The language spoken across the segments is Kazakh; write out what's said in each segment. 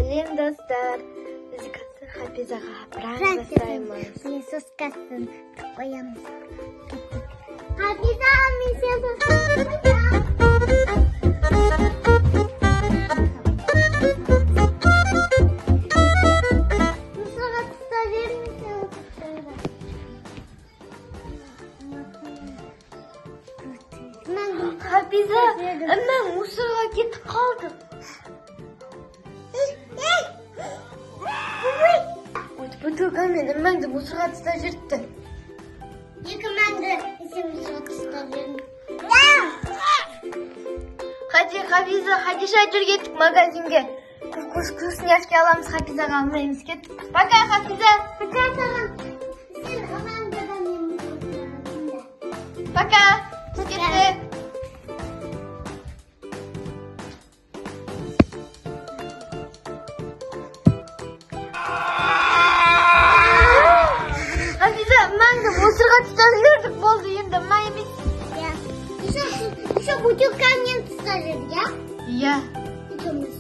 Сәлем, достар! Біз қазір Хафизаға пранк жасаймыз. Міне, соскасын қоямыз. Кеттік. Хафиза, мен сені соскасын. Мусорға тастап жібермін сені соскаңды. Хафиза, әмма мусорға кетіп қалды. Ой, бутылкамен әммаңды мусорға тастап жіберіпті. Екі мәңгі сен мусорға тастап жібердің. Хади, Хафиза, Хадиша, жүр, кеттік магазинге. Вкусняшки аламыз, Хафизаға алмаймыз, кеттік. Пока, Хафиза. Пока саған. Сен аманда да мен мусорға. Пока. Біз кеттік. Хафиза, мәңгі мусорға тастап жібердік, болды енді, ма емес. Я. Еще бутылкамен тастап жібердік, иә? Иә. Екеуміз.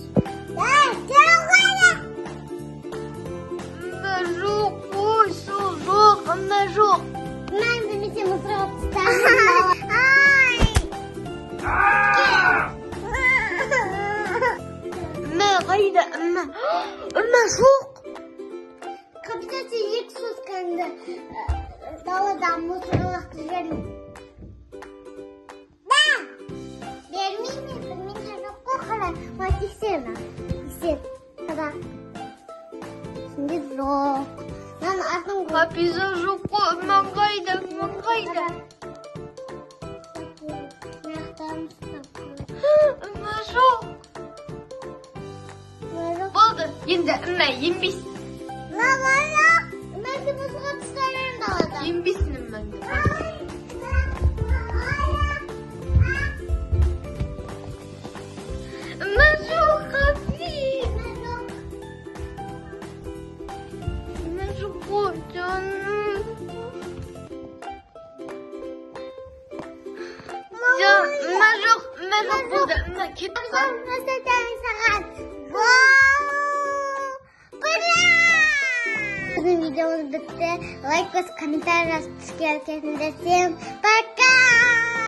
Да, жоғары. Ма жоқ қой, сол жоқ, ма жоқ. Мәңгі мен сені мусорға тастадым. Ай! Ма қайда, ма? Ма жоқ. Қапта, сен екі соскаңды далада мусорға лақтырып жібердің. Да! Бермеймін, менде жоқ қой, қара. Мына тексер, мына. Тексер. Қара. Сенде жоқ. Мынаның артын қой. Хафиза, жоқ қой, ма қайда, ма қайда? Мына жақтан ұстап қой. Ма жоқ. Мына жоқ. Болды, енді ма ембейсің. Мына жоқ. Мен сені мусорға тастап жібердім далада. Ембейсің мәңгі. Ай! Ма жоқ, Хафиз. Мына жоқ. Ма жоқ қой, жаным. Жан, ма жоқ, ма жоқ болды, ма кетіп қал. Көрсетемін саған. Вау! Ура! Біздің видеомыз бітті. Лайк басып, комментарий жазып, түскеніңізге. Всем пока!